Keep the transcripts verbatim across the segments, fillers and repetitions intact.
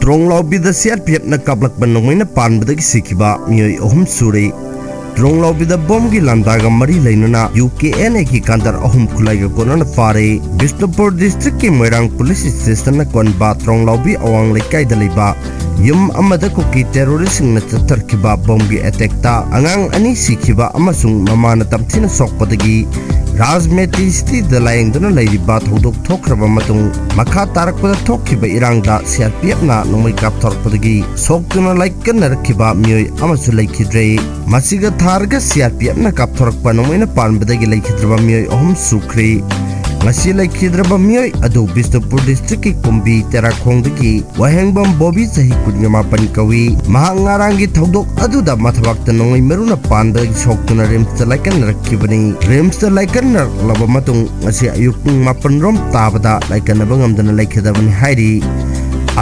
ꯇ꯭ꯔꯣꯡꯂꯥꯎꯕꯤꯗ ꯁꯤ ꯑꯥꯔ ꯄꯤ ꯑꯦꯐꯅ ꯀꯥꯞꯂꯛꯄ ꯅꯣꯡꯃꯩꯅ ꯄꯥꯟꯕꯗꯒꯤ ꯁꯤꯈꯤꯕ ꯃꯤꯑꯣꯏ ꯑꯍꯨꯝ ꯁꯨꯔꯦ꯫ ꯇ꯭ꯔꯣꯡꯂꯥꯎꯕꯤꯗ ꯕꯣꯝꯒꯤ ꯂꯥꯟꯗꯥꯒ ꯃꯔꯤ ꯂꯩꯅꯅ ꯌꯨ ꯀꯦ ꯑꯦꯟ ꯑꯦꯒꯤ ꯀꯥꯗꯔ ꯑꯍꯨꯝ ꯈꯨꯠꯂꯥꯏꯒ ꯀꯣꯟꯅꯅ ꯐꯥꯔꯦ꯫ ꯕꯤꯁꯅꯨꯄꯨꯔ ꯗꯤꯁꯇ꯭ꯔꯤꯛꯀꯤ ꯃꯣꯏꯔꯥꯡ ꯄꯨꯂꯤꯁ ꯁ꯭ꯇꯦꯁꯟꯅ ꯀꯣꯟꯕ ꯇ꯭ꯔꯣꯡꯂꯥꯎꯕꯤ ꯑꯋꯥꯡ ꯂꯩꯀꯥꯏꯗ ꯂꯩꯕ ꯌꯨꯝ ꯑꯃꯗ ꯀꯨꯀꯤ ꯇꯦꯔꯣꯔꯤꯁꯁꯤꯡꯅ ꯆꯠꯊꯔꯛꯈꯤꯕ ꯕꯣꯝꯒꯤ ꯑꯦꯇꯦꯛꯇ ꯑꯉꯥꯡ ꯑꯅꯤ ꯁꯤꯈꯤꯕ ꯑꯃꯁꯨꯡ ꯃꯃꯥꯅ ꯇꯝꯊꯤꯅ ꯁꯣꯛꯄꯗꯒꯤ ꯔꯥꯖꯃꯦꯇꯤ ꯁꯤꯇꯤꯗ ꯂꯥꯌꯦꯡꯗꯨꯅ ꯂꯩꯔꯤꯕ ꯊꯧꯗꯣꯛ ꯊꯣꯛꯈ꯭ꯔꯕ ꯃꯇꯨꯡ, ꯃꯈꯥ ꯇꯥꯔꯛꯄꯗ ꯊꯣꯛꯈꯤꯕ ꯏꯔꯥꯡꯗ ꯁꯤ ꯑꯥꯔ ꯄꯤ ꯑꯦꯐꯅ ꯅꯣꯡꯃꯩ ꯀꯥꯞꯊꯣꯔꯛꯄꯗꯒꯤ ꯁꯣꯛꯇꯨꯅ ꯂꯥꯏꯀꯠꯅꯔꯛꯈꯤꯕ ꯃꯤꯑꯣꯏ ꯑꯃꯁꯨ ꯂꯩꯈꯤꯗ꯭ꯔꯦ꯫ ꯃꯁꯤꯒ ꯊꯥꯔꯒ ꯁꯤ ꯑꯥꯔ ꯄꯤ ꯑꯦꯐꯅ ꯀꯥꯞꯊꯣꯔꯛꯄ ꯅꯣꯡꯃꯩꯅ ꯄꯥꯟꯕꯗꯒꯤ ꯂꯩꯈꯤꯗ꯭ꯔꯕ ꯃꯤꯑꯣꯏ ꯑꯍꯨꯝ ꯁꯨꯈ꯭ꯔꯦ꯫ ꯉꯁꯤ ꯂꯩꯈꯤꯗ꯭ꯔꯕ ꯃꯤꯑꯣꯏ ꯑꯗꯨ ꯕꯤꯁꯅꯨꯄꯨꯔ ꯗꯤꯁꯇ꯭ꯔꯤꯛꯀꯤ ꯀꯨꯝꯕꯤ ꯇꯦꯔꯥꯈꯣꯡꯗꯒꯤ ꯋꯥꯍꯦꯡꯕꯝ ꯕꯣꯕꯤ, ꯆꯍꯤ ꯀꯨꯟꯒ ꯃꯥꯄꯟ ꯀꯧꯏ꯫ ꯃꯍꯥꯛ ꯉꯔꯥꯡꯒꯤ ꯊꯧꯗꯣꯛ ꯑꯗꯨꯗ ꯃꯊꯕꯥꯛꯇ ꯅꯣꯡꯃꯩ ꯃꯔꯨꯅ ꯄꯥꯟꯕꯗꯒꯤ ꯁꯣꯛꯇꯨꯅ ꯔꯤꯝꯁꯇ ꯂꯥꯏꯀꯠꯅꯔꯛꯈꯤꯕꯅꯤ꯫ ꯔꯤꯝꯁꯇ ꯂꯥꯏꯀꯠꯅꯔꯛꯂꯕ ꯃꯇꯨꯡ ꯉꯁꯤ ꯑꯌꯨꯛ ꯄꯨꯡ ꯃꯥꯄꯟ ꯔꯣꯝ ꯇꯥꯕꯗ ꯂꯥꯏꯀꯠꯅꯕ ꯉꯝꯗꯅ ꯂꯩꯈꯤꯗꯕꯅꯤ ꯍꯥꯏꯔꯤ꯫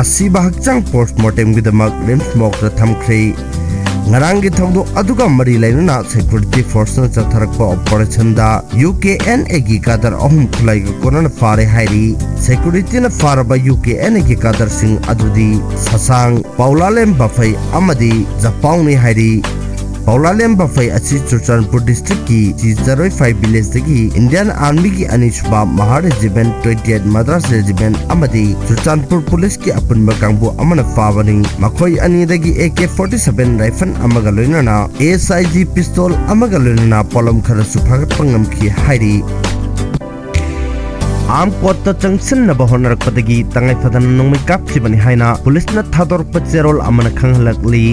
ꯑꯁꯤꯕ ꯍꯛꯆꯥꯡ ꯄꯣꯁꯃꯣꯔꯇꯦꯝꯒꯤꯗꯃꯛ ꯔꯤꯝꯁ ꯃꯣꯔꯒꯇ ꯊꯝꯈ꯭ꯔꯦ꯫ ꯉꯔꯥꯡꯒꯤ ꯊꯧꯗꯣꯛ ꯑꯗꯨꯒ ꯃꯔꯤ ꯂꯩꯅꯅ ꯁꯦꯀ꯭ꯌꯨꯔꯤꯇꯤ ꯐꯣꯔꯁꯅ ꯆꯠꯊꯔꯛꯄ ꯑꯣꯄꯔꯦꯁꯟꯗ ꯌꯨ ꯀꯦ ꯑꯦꯟ ꯑꯦꯒꯤ ꯀꯥꯗꯔ ꯑꯍꯨꯝ ꯈꯨꯠꯂꯥꯏꯒ ꯀꯣꯟꯅꯅ ꯐꯥꯔꯦ ꯍꯥꯏꯔꯤ꯫ ꯁꯦꯀ꯭ꯌꯨꯔꯤꯇꯤꯅ ꯐꯥꯔꯕ ꯌꯨ ꯀꯦ ꯑꯦꯟ ꯑꯦꯒꯤ ꯀꯥꯗꯔꯁꯤꯡ ꯑꯗꯨꯗꯤ ꯁꯁꯥꯡ, ꯄꯥꯎꯂꯥꯂꯦꯝ ꯕꯐꯩ ꯑꯃꯗꯤ ꯖꯄꯥꯎꯅꯤ ꯍꯥꯏꯔꯤ꯫ ꯄꯥꯎꯂꯥꯂꯦꯝ ꯕꯐꯩ ꯑꯁꯤ ꯆꯨꯔꯆꯥꯟꯄꯨꯔ ꯗꯤꯁꯇ꯭ꯔꯤꯛꯀꯤ ꯆꯤ ꯖꯔꯣꯏꯐꯥꯏ ꯚꯤꯂꯦꯖꯇꯒꯤ ꯏꯟꯗꯤꯌꯟ ꯑꯥꯔꯃꯤꯒꯤ ꯑꯅꯤꯁꯨꯕ ꯃꯍꯥ regiment, twenty eight Madras regiment ꯑꯃꯗꯤ ꯆꯨꯔꯆꯥꯟꯄꯨꯔ ꯄꯨꯂꯤꯁꯀꯤ ꯑꯄꯨꯟꯕ ꯀꯥꯡꯕꯨ ꯑꯃꯅ ꯐꯥꯕꯅꯤ꯫ ꯃꯈꯣꯏ ꯑꯅꯤꯗꯒꯤ A K forty seven rifle ꯑꯃꯒ ꯂꯣꯏꯅꯅ ꯑꯦꯁ ꯑꯥꯏ ꯖꯤ ꯄꯤꯁꯇꯣꯜ ꯑꯃꯒ ꯂꯣꯏꯅꯅ ꯄꯣꯠꯂꯝ ꯈꯔꯁꯨ ꯐꯥꯒꯠꯄ ꯉꯝꯈꯤ ꯍꯥꯏꯔꯤ꯫ ꯑꯥꯔꯝ ꯀꯣꯔꯠꯇ ꯆꯪꯁꯤꯟꯅꯕ ꯍꯣꯠꯅꯔꯛꯄꯗꯒꯤ ꯇꯉꯥꯏ ꯐꯗꯅ ꯅꯣꯡꯃꯩ ꯀꯥꯞꯈꯤꯕꯅꯤ ꯍꯥꯏꯅ ꯄꯨꯂꯤꯁꯅ ꯊꯥꯗꯣꯔꯛꯄ ꯆꯦꯔꯣꯜ ꯑꯃꯅ ꯈꯪꯍꯜꯂꯛꯂꯤ꯫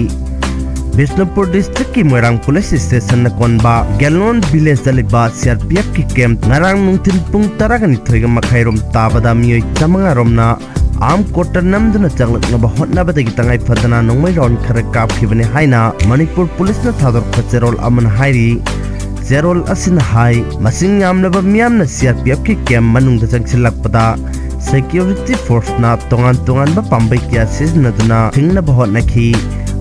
ꯕꯤꯁꯅꯨꯄꯨꯔ ꯗꯤꯁꯇ꯭ꯔꯤꯛꯀꯤ ꯃꯣꯏꯔꯥꯡ ꯄꯨꯂꯤꯁ ꯁ꯭ꯇꯦꯁꯟꯅ ꯀꯣꯟꯕ ꯒꯦꯂꯣꯟ ꯚꯤꯂꯦꯖꯇ ꯂꯩꯕ ꯁꯤ ꯑꯥꯔ ꯄꯤ ꯑꯦꯐꯀꯤ ꯀꯦꯝꯞ ꯉꯔꯥꯡ ꯅꯨꯡꯊꯤꯜ ꯄꯨꯡ ꯇꯔꯥꯒ ꯅꯤꯊꯣꯏꯒ ꯃꯈꯥꯏꯔꯣꯝ ꯇꯥꯕꯗ ꯃꯤꯑꯣꯏ ꯆꯥꯃꯉꯥ ꯔꯣꯝꯅ ꯑꯥꯔꯝ ꯀꯣꯔꯠꯇ ꯅꯝꯗꯨꯅ ꯆꯪꯂꯛꯅꯕ ꯍꯣꯠꯅꯕꯗꯒꯤ ꯇꯉꯥꯏ ꯐꯗꯅ ꯅꯣꯡꯃꯩ ꯔꯥꯎꯟ ꯈꯔ ꯀꯥꯞꯈꯤꯕꯅꯤ ꯍꯥꯏꯅ ꯃꯅꯤꯄꯨꯔ ꯄꯨꯂꯤꯁꯅ ꯊꯥꯗꯣꯔꯛꯄ ꯆꯦꯔꯣꯜ ꯑꯃꯅ ꯍꯥꯏꯔꯤ꯫ ꯆꯦꯔꯣꯜ ꯑꯁꯤꯅ ꯍꯥꯏ, ꯃꯁꯤꯡ ꯌꯥꯝꯂꯕ ꯃꯤꯌꯥꯝꯅ ꯁꯤ ꯑꯥꯔ ꯄꯤ ꯑꯦꯐꯀꯤ ꯀꯦꯝꯞ ꯃꯅꯨꯡꯗ ꯆꯪꯁꯤꯜꯂꯛꯄꯗ ꯁꯦꯀ꯭ꯌꯨꯔꯤꯇꯤ ꯐꯣꯔꯁꯅ ꯇꯣꯉꯥꯟ ꯇꯣꯉꯥꯟꯕ ꯄꯥꯝꯕꯩ ꯀꯌꯥ ꯁꯤꯖꯤꯟꯅꯗꯨꯅ ꯊꯤꯡꯅꯕ ꯍꯣꯠꯅꯈꯤ꯫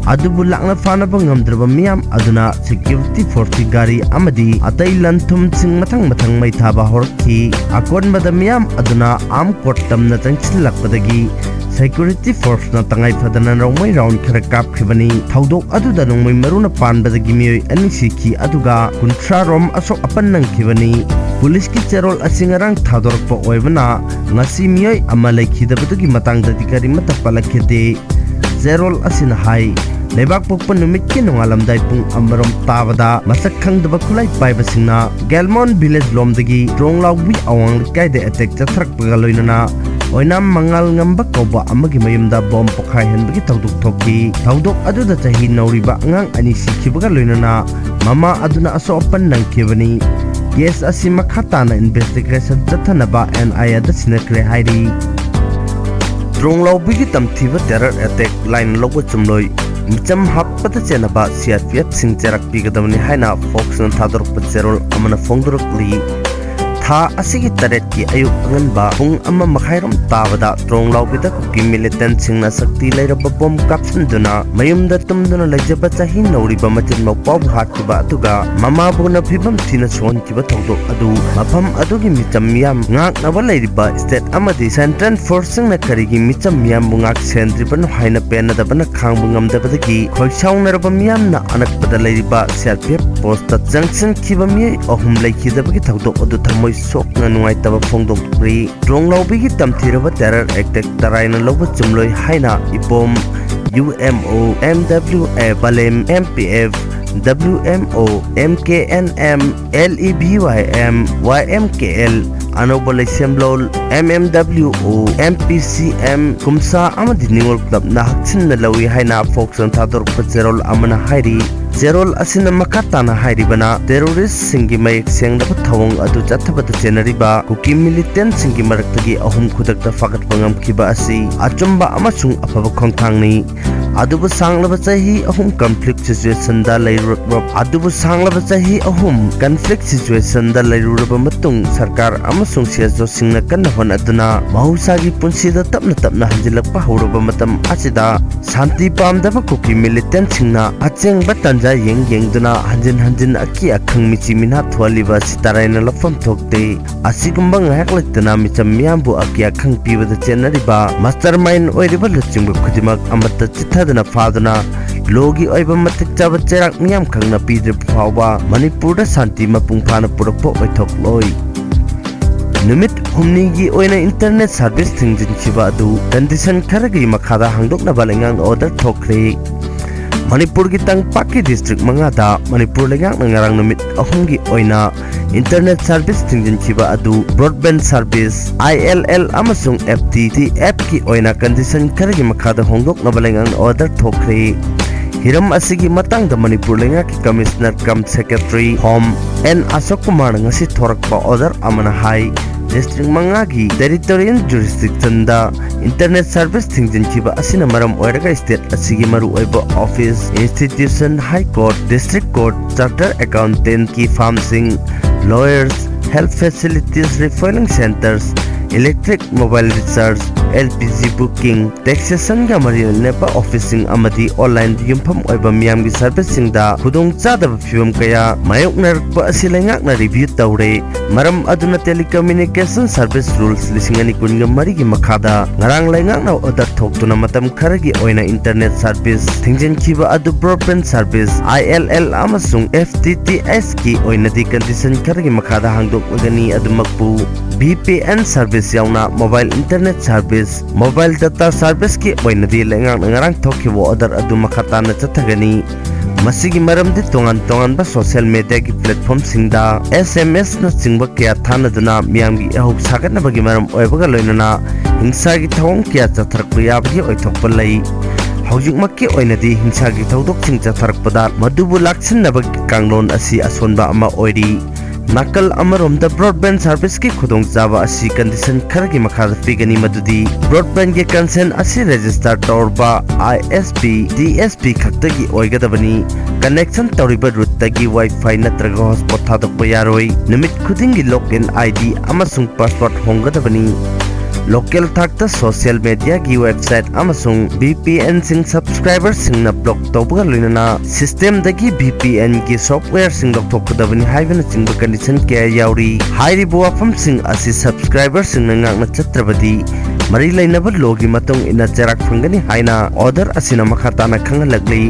ꯑꯗꯨꯕꯨ ꯂꯥꯛꯅ ꯐꯥꯅꯕ ꯉꯝꯗ꯭ꯔꯕ ꯃꯤꯌꯥꯝ ꯑꯗꯨꯅ ꯁꯦꯀ꯭ꯌꯨꯔꯤꯇꯤ ꯐꯣꯔꯁꯀꯤ ꯒꯥꯔꯤ ꯑꯃꯗꯤ ꯑꯇꯩ ꯂꯟ ꯊꯨꯝꯁꯤꯡ ꯃꯊꯪ ꯃꯊꯪ ꯃꯩ ꯊꯥꯕ ꯍꯧꯔꯛꯈꯤ꯫ ꯑꯀꯣꯟꯕꯗ ꯃꯤꯌꯥꯝ ꯑꯗꯨꯅ ꯑꯥꯔꯝ ꯀꯣꯔꯠ ꯇꯝꯅ ꯆꯪꯁꯤꯜꯂꯛꯄꯗꯒꯤ ꯁꯦꯀ꯭ꯌꯨꯔꯤꯇꯤ ꯐꯣꯔꯁꯅ ꯇꯉꯥꯏ ꯐꯗꯅ ꯅꯣꯡꯃꯩ ꯔꯥꯎꯟ ꯈꯔ ꯀꯥꯞꯈꯤꯕꯅꯤ꯫ ꯊꯧꯗꯣꯛ ꯑꯗꯨꯗ ꯅꯣꯡꯃꯩ ꯃꯔꯨꯅ ꯄꯥꯟꯕꯗꯒꯤ ꯃꯤꯑꯣꯏ ꯑꯅꯤ ꯁꯤꯈꯤ, ꯑꯗꯨꯒ ꯀꯨꯟꯊ꯭ꯔꯥ ꯔꯣꯝ ꯑꯁꯣꯛ ꯑꯄꯟ ꯅꯪꯈꯤꯕꯅꯤ꯫ ꯄꯨꯂꯤꯁꯀꯤ ꯆꯦꯔꯣꯜ ꯑꯁꯤ ꯉꯔꯥꯡ ꯊꯥꯗꯣꯔꯛꯄ ꯑꯣꯏꯕꯅ ꯉꯁꯤ ꯃꯤꯑꯣꯏ ꯑꯃ ꯂꯩꯈꯤꯗꯕꯗꯨꯒꯤ ꯃꯇꯥꯡꯗꯗꯤ ꯀꯔꯤꯃꯠꯇ ꯄꯜꯂꯛꯈꯤꯗꯦ꯫ ꯆꯦꯔꯣꯜ ꯑꯁꯤꯅ ꯍꯥꯏ, ꯂꯩꯕꯥꯛ ꯄꯣꯛꯄ ꯅꯨꯃꯤꯠꯀꯤ ꯅꯣꯡꯉꯥꯜꯂꯝꯗꯥꯏ ꯄꯨꯡ ꯑꯃꯔꯣꯝ ꯇꯥꯕꯗ ꯃꯁꯛ ꯈꯪꯗꯕ ꯈꯨꯠꯂꯥꯏ ꯄꯥꯏꯕꯁꯤꯡꯅ ꯒꯦꯜꯃꯣꯟ ꯚꯤꯂꯦꯖ ꯂꯣꯝꯗꯒꯤ ꯇ꯭ꯔꯣꯡꯂꯥꯎꯕꯤ ꯑꯋꯥꯡ ꯂꯩꯀꯥꯏꯗ ꯑꯦꯇꯦꯛ ꯆꯠꯊꯔꯛꯄꯒ ꯂꯣꯏꯅꯅ ꯑꯣꯏꯅꯥꯝ ꯃꯉꯥꯜ ꯉꯝꯕ ꯀꯧꯕ ꯑꯃꯒꯤ ꯃꯌꯨꯝꯗ ꯕꯣꯝ ꯄꯣꯈꯥꯏꯍꯟꯕꯒꯤ ꯊꯧꯗꯣꯛ ꯊꯣꯛꯈꯤ꯫ ꯊꯧꯗꯣꯛ ꯑꯗꯨꯗ ꯆꯍꯤ ꯅꯧꯔꯤꯕ ꯑꯉꯥꯡ ꯑꯅꯤ ꯁꯤꯈꯤꯕꯒ ꯂꯣꯏꯅꯅ ꯃꯃꯥ ꯑꯗꯨꯅ ꯑꯁꯣꯛ ꯑꯄꯟ ꯅꯪꯈꯤꯕꯅꯤ꯫ ꯀꯦꯁ ꯑꯁꯤ ꯃꯈꯥ ꯇꯥꯅ ꯏꯟꯚꯦꯁꯇꯤꯒꯦꯁꯟ ꯆꯠꯊꯅꯕ ꯑꯦꯟ ꯑꯥꯏ ꯑꯦꯗ ꯁꯤꯟꯅꯈ꯭ꯔꯦ ꯍꯥꯏꯔꯤ꯫ ꯇ꯭ꯔꯣꯡꯂꯥꯎꯕꯤꯒꯤ ꯇꯝꯊꯤꯕ ꯇꯦꯔꯔ ꯑꯦꯇꯦꯛ ꯂꯥꯏꯅ ꯂꯧꯕ ꯆꯨꯝꯂꯣꯏ꯫ ꯃꯤꯆꯝ ꯍꯥꯠꯄꯗ ꯆꯦꯟꯅꯕ ꯁꯤ ꯑꯥꯔ ꯄꯤ ꯑꯦꯐꯁꯤꯡ ꯆꯩꯔꯥꯛ ꯄꯤꯒꯗꯕꯅꯤ ꯍꯥꯏꯅ ꯐꯣꯛꯁꯅ ꯊꯥꯗꯣꯔꯛꯄ ꯆꯦꯔꯣꯜ ꯑꯃꯅ ꯐꯣꯡꯗꯣꯔꯛꯂꯤ꯫ ꯊꯥ ꯑꯁꯤꯒꯤ ꯇꯔꯦꯠꯀꯤ ꯑꯌꯨꯛ ꯑꯉꯟꯕ ꯄꯨꯡ ꯑꯃ ꯃꯈꯥꯏꯔꯣꯝ ꯇꯥꯕꯗ ꯇ꯭ꯔꯣꯡꯂꯥꯎꯕꯤꯗ ꯀꯨꯀꯤ ꯃꯤꯂꯤꯇꯦꯟꯠꯁꯤꯡꯅ ꯁꯛꯇꯤ ꯂꯩꯔꯕ ꯕꯣꯝ ꯀꯥꯞꯁꯤꯟꯗꯨꯅ ꯃꯌꯨꯝꯗ ꯇꯨꯝꯗꯨꯅ ꯂꯩꯖꯕ ꯆꯍꯤ ꯅꯧꯔꯤꯕ ꯃꯆꯤꯟ ꯃꯧꯄꯥꯕꯨ ꯍꯥꯠꯈꯤꯕ ꯑꯗꯨꯒ ꯃꯃꯥꯕꯨꯅ ꯐꯤꯕꯝ ꯊꯤꯅ ꯁꯣꯛꯍꯟꯈꯤꯕ ꯊꯧꯗꯣꯛ ꯑꯗꯨ ꯃꯐꯝ ꯑꯗꯨꯒꯤ ꯃꯤꯆꯝ ꯃꯤꯌꯥꯝ ꯉꯥꯛꯅꯕ ꯂꯩꯔꯤꯕ ꯁ꯭ꯇꯦꯠ ꯑꯃꯗꯤ ꯁꯦꯟꯇ꯭ꯔꯦꯜ ꯐꯣꯔꯁꯁꯤꯡꯅ ꯀꯔꯤꯒꯤ ꯃꯤꯆꯝ ꯃꯤꯌꯥꯝꯕꯨ ꯉꯥꯛ ꯁꯦꯟꯗ꯭ꯔꯤꯕꯅꯣ ꯍꯥꯏꯅ ꯄꯦꯟꯅꯗꯕꯅ ꯈꯥꯡꯕ ꯉꯝꯗꯕꯗꯒꯤ ꯈꯣꯏ ꯁꯥꯎꯅꯔꯕ ꯃꯤꯌꯥꯝꯅ ꯑꯅꯛꯄꯗ ꯂꯩꯔꯤꯕ C R P F post ꯆꯪꯁꯤꯟꯈꯤꯕ ꯃꯤꯑꯣꯏ ꯑꯍꯨꯝ ꯂꯩꯈꯤꯗꯕꯒꯤ ꯊꯧꯗꯣꯛ ꯑꯗꯨ ꯊꯃꯣꯏ ꯁꯣꯛꯅ ꯅꯨꯡꯉꯥꯏꯇꯕ ꯐꯣꯡꯗꯣꯛꯂꯤ꯫ ꯇ꯭ꯔꯣꯡꯂꯥꯎꯕꯤꯒꯤ ꯇꯝꯊꯤꯔꯕ ꯇꯦꯔꯔ ꯑꯦꯇꯦꯛ ꯇꯔꯥꯏꯅ ꯂꯧꯕ ꯆꯨꯝꯂꯣꯏ ꯍꯥꯏꯅ ꯏꯄꯣꯝ, U M O, M W A, ꯕꯥꯂꯦꯝ, M P F, W M O, M K N M, L E V Y M, Y M K L, ꯑꯅꯧꯕ ꯂꯩꯁꯦꯝꯂꯣꯜ, M M W O, M P C M, ꯀꯨꯝꯁꯥ ꯑꯃꯗꯤ ꯅꯤꯉꯣꯜ ꯀ꯭ꯂꯕꯅ ꯍꯛꯆꯤꯟꯅ ꯂꯧꯏ ꯍꯥꯏꯅ ꯐꯣꯛꯁꯅ ꯊꯥꯗꯣꯔꯛꯄ ꯆꯦꯔꯣꯜ ꯑꯃꯅ ꯍꯥꯏꯔꯤ꯫ ꯆꯦꯔꯣꯜ ꯑꯁꯤꯅ ꯃꯈꯥ ꯇꯥꯅ ꯍꯥꯏꯔꯤꯕꯅ, ꯇꯦꯔꯣꯔꯤꯁ꯭ꯠꯁꯤꯡꯒꯤ ꯃꯌꯦꯛ ꯁꯦꯡꯗꯕ ꯊꯧꯑꯣꯡ ꯑꯗꯨ ꯆꯠꯊꯕꯗ ꯆꯦꯟꯅꯔꯤꯕ ꯀꯨꯀꯤ ꯃꯤꯂꯤꯇꯦꯟꯠꯁꯤꯡꯒꯤ ꯃꯔꯛꯇꯒꯤ ꯑꯍꯨꯝ ꯈꯨꯗꯛꯇ ꯐꯥꯒꯠꯄ ꯉꯝꯈꯤꯕ ꯑꯁꯤ ꯑꯆꯨꯝꯕ ꯑꯃꯁꯨꯡ ꯑꯐꯕ ꯈꯣꯡꯊꯥꯡꯅꯤ꯫ ꯑꯗꯨꯕꯨ ꯁꯥꯡꯂꯕ ꯆꯍꯤ ꯑꯍꯨꯝ conflict situationꯗ ꯂꯩꯔꯨꯔꯕ ꯑꯗꯨꯕꯨ ꯁꯥꯡꯂꯕ ꯆꯍꯤ ꯑꯍꯨꯝ conflict situationꯗ ꯂꯩꯔꯨꯔꯕ ꯃꯇꯨꯡ ꯁꯔꯀꯥꯔ ꯑꯃꯁꯨꯡ C S Oꯁꯤꯡꯅ ꯀꯟꯅ ꯍꯣꯠꯅꯗꯨꯅ ꯃꯍꯧꯁꯥꯒꯤ ꯄꯨꯟꯁꯤꯗ ꯇꯞꯅ ꯇꯞꯅ ꯍꯟꯖꯤꯜꯂꯛꯄ ꯍꯧꯔꯕ ꯃꯇꯝ ꯑꯁꯤꯗ ꯁꯥꯟꯇꯤ ꯄꯥꯝꯗꯕ ꯀꯨꯀꯤ militantꯁꯤꯡꯅ ꯑꯆꯦꯡꯕ ꯇꯥꯟꯖꯥ ꯌꯦꯡ ꯌꯦꯡꯗꯨꯅ ꯍꯟꯖꯤꯟ ꯍꯟꯖꯤꯟ ꯑꯀꯤ ꯑꯈꯪ ꯃꯤꯆꯤ ꯃꯤꯅꯥ ꯊꯣꯛꯍꯜꯂꯤꯕ ꯑꯁꯤ ꯇꯔꯥꯏꯅ ꯂꯧꯐꯝ ꯊꯣꯛꯇꯦ꯫ ꯑꯁꯤꯒꯨꯝꯕ ꯉꯥꯏꯍꯥꯛ ꯂꯩꯇꯅ ꯃꯤꯆꯝ ꯃꯤꯌꯥꯝꯕꯨ ꯑꯀꯤ ꯑꯈꯪ ꯄꯤꯕꯗ ꯆꯦꯟꯅꯔꯤꯕ mastermind ꯑꯣꯏꯔꯤꯕ ꯂꯨꯆꯤꯡꯕ ꯈꯨꯗꯤꯡꯃꯛ ꯑꯃꯠꯇ ꯆꯤꯠꯊꯗꯅ ꯐꯥꯗꯨꯅ lawꯒꯤ ꯑꯣꯏꯕ ꯃꯇꯤꯛ ꯆꯥꯕ ꯆꯩꯔꯥꯛ ꯃꯤꯌꯥꯝ ꯈꯪꯅ ꯄꯤꯗ꯭ꯔꯤꯕ ꯐꯥꯎꯕ ꯃꯅꯤꯄꯨꯔꯗ ꯁꯥꯟꯇꯤ ꯃꯄꯨꯡ ꯐꯥꯅ ꯄꯨꯔꯛꯄ ꯑꯣꯏꯊꯣꯛꯂꯣꯏ꯫ ꯅꯨꯃꯤꯠ ꯍꯨꯝꯅꯤꯒꯤ ꯑꯣꯏꯅ internet service ꯊꯤꯡꯖꯤꯟꯈꯤꯕ ꯑꯗꯨ condition ꯈꯔꯒꯤ ꯃꯈꯥꯗ ꯍꯥꯡꯗꯣꯛꯅꯕ ꯂꯩꯉꯥꯛꯅ order ꯊꯣꯛꯈ꯭ꯔꯦ꯫ ꯃꯅꯤꯄꯨꯔꯒꯤ ꯇꯝꯄꯥꯛꯀꯤ district ꯃꯉꯥꯗ ꯃꯅꯤꯄꯨꯔ ꯂꯩꯉꯥꯛꯅ ꯉꯔꯥꯡ ꯅꯨꯃꯤꯠ ꯑꯍꯨꯝꯒꯤ ꯑꯣꯏꯅ internet service ꯊꯤꯡꯖꯤꯟꯈꯤꯕ ꯑꯗꯨ broadband service, I L L ꯑꯃꯁꯨꯡ F T T H ꯀꯤ ꯑꯣꯏꯅ condition ꯈꯔꯒꯤ ꯃꯈꯥꯗ ꯍꯣꯡꯗꯣꯛꯅꯕ ꯂꯩꯉꯥꯛꯅ order ꯊꯣꯛꯈ꯭ꯔꯦ꯫ ꯍꯤꯔꯝ ꯑꯁꯤꯒꯤ ꯃꯇꯥꯡꯗ ꯃꯅꯤꯄꯨꯔ ꯂꯩꯉꯥꯛꯀꯤ Commissioner cum Secretary Home N ꯑꯁꯣꯛ ꯀꯨꯃꯥꯔꯅ ꯉꯁꯤ ꯊꯣꯔꯛꯄ order ꯑꯃꯅ ꯍꯥꯏ, district ꯃꯉꯥꯒꯤ territorial jurisdictionꯗ internet service ꯊꯤꯡꯖꯤꯟꯈꯤꯕ ꯑꯁꯤꯅ ꯃꯔꯝ ꯑꯣꯏꯔꯒ state ꯑꯁꯤꯒꯤ ꯃꯔꯨꯑꯣꯏꯕ office, institution, High Court, District Court, Chartered Accountantꯀꯤ firmꯁꯤꯡ, lawyers, health facilities, refueling centres, electric, mobile recharge, L P G booking, taxationꯒ ꯃꯔꯤ ꯂꯩꯅꯕ officeꯁꯤꯡ ꯑꯃꯗꯤ online ꯌꯨꯝꯐꯝ ꯑꯣꯏꯕ ꯃꯤꯌꯥꯝꯒꯤ serviceꯁꯤꯡꯗ ꯈꯨꯗꯣꯡꯆꯥꯗꯕ ꯐꯤꯚꯝ ꯀꯌꯥ ꯃꯥꯌꯣꯛꯅꯔꯛꯄ ꯑꯁꯤ ꯂꯩꯉꯥꯛꯅ review ꯇꯧꯔꯦ꯫ ꯃꯔꯝ ꯑꯗꯨꯅ Telecommunication Service Rules ꯂꯤꯁꯤꯡ ꯑꯅꯤ ꯀꯨꯟꯒ ꯃꯔꯤꯒꯤ ꯃꯈꯥꯗ ꯉꯔꯥꯡ ꯂꯩꯉꯥꯛꯅ order ꯊꯣꯛꯇꯨꯅ ꯃꯇꯝ ꯈꯔꯒꯤ ꯑꯣꯏꯅ internet service ꯊꯤꯡꯖꯤꯟꯈꯤꯕ ꯑꯗꯨ broadband service, I L L ꯑꯃꯁꯨꯡ F T T Hꯀꯤ ꯑꯣꯏꯅꯗꯤ condition ꯈꯔꯒꯤ ꯃꯈꯥꯗ ꯍꯥꯡꯗꯣꯛꯂꯒꯅꯤ꯫ ꯑꯗꯨꯃꯛꯄꯨ V P N service ꯌꯥꯎꯅ mobile internet service, mobile data serviceꯀꯤ ꯑꯣꯏꯅꯗꯤ ꯂꯩꯉꯥꯛꯅ ꯉꯔꯥꯡ ꯊꯣꯛꯈꯤꯕ order ꯑꯗꯨ ꯃꯈꯥ ꯇꯥꯅ ꯆꯠꯊꯒꯅꯤ꯫ ꯃꯁꯤꯒꯤ ꯃꯔꯝꯗꯤ ꯇꯣꯉꯥꯟ ꯇꯣꯉꯥꯟꯕ social mediaꯒꯤ platformꯁꯤꯡꯗ S M Sꯅꯆꯤꯡꯕ ꯀꯌꯥ ꯊꯥꯅꯗꯨꯅ ꯃꯤꯌꯥꯝꯒꯤ ꯏꯍꯧ ꯁꯥꯒꯠꯅꯕꯒꯤ ꯃꯔꯝ ꯑꯣꯏꯕꯒ ꯂꯣꯏꯅꯅ ꯍꯤꯡꯁꯥꯒꯤ ꯊꯧꯑꯣꯡ ꯀꯌꯥ ꯆꯠꯊꯔꯛꯄ ꯌꯥꯕꯒꯤ ꯑꯣꯏꯊꯣꯛꯄ ꯂꯩ꯫ ꯍꯧꯖꯤꯛꯃꯛꯀꯤ ꯑꯣꯏꯅꯗꯤ ꯍꯤꯡꯁꯥꯒꯤ ꯊꯧꯗꯣꯛꯁꯤꯡ ꯆꯠꯊꯔꯛꯄꯗ ꯃꯗꯨꯕꯨ ꯂꯥꯛꯁꯤꯟꯅꯕꯒꯤ ꯀꯥꯡꯂꯣꯟ ꯑꯁꯤ ꯑꯁꯣꯟꯕ ꯑꯃ ꯑꯣꯏꯔꯤ꯫ ꯅꯥꯀꯜ ꯑꯃꯔꯣꯝꯗ broadband serviceꯀꯤ ꯈꯨꯗꯣꯡꯆꯥꯕ ꯑꯁꯤ condition ꯈꯔꯒꯤ ꯃꯈꯥꯗ ꯄꯤꯒꯅꯤ, ꯃꯗꯨꯗꯤ broadbandꯒꯤ consent ꯑꯁꯤ register ꯇꯧꯔꯕ ISP, DSP ꯈꯛꯇꯒꯤ ꯑꯣꯏꯒꯗꯕꯅꯤ꯫ Connection ꯇꯧꯔꯤꯕ routerꯗꯒꯤ Wi-Fi ꯅꯠꯇ꯭ꯔꯒ hotspot ꯊꯥꯗꯣꯛꯄ ꯌꯥꯔꯣꯏ꯫ ꯅꯨꯃꯤꯠ ꯈꯨꯗꯤꯡꯒꯤ login ID ꯑꯃꯁꯨꯡ password ꯍꯣꯡꯒꯗꯕꯅꯤ꯫ Local ꯊꯥꯛꯇ social mediaꯒꯤ website ꯑꯃꯁꯨꯡ VPNꯁꯤꯡ subscriberꯁꯤꯡꯅ block ꯇꯧꯕꯒ ꯂꯣꯏꯅꯅ systemꯗꯒꯤ VPNꯒꯤ softwareꯁꯤꯡ ꯂꯧꯊꯣꯛꯀꯗꯕꯅꯤ ꯍꯥꯏꯕꯅꯆꯤꯡꯕ condition ꯀꯌꯥ ꯌꯥꯎꯔꯤ꯫ ꯍꯥꯏꯔꯤꯕ ꯋꯥꯐꯝꯁꯤꯡ ꯑꯁꯤ subscriberꯁꯤꯡꯅ ꯉꯥꯛꯅ ꯆꯠꯇ꯭ꯔꯕꯗꯤ ꯃꯔꯤ ꯂꯩꯅꯕ lawꯒꯤ ꯃꯇꯨꯡ ꯏꯟꯅ ꯆꯩꯔꯥꯛ ꯐꯪꯒꯅꯤ ꯍꯥꯏꯅ order ꯑꯁꯤꯅ ꯃꯈꯥ ꯇꯥꯅ ꯈꯪꯍꯜꯂꯛꯂꯤ꯫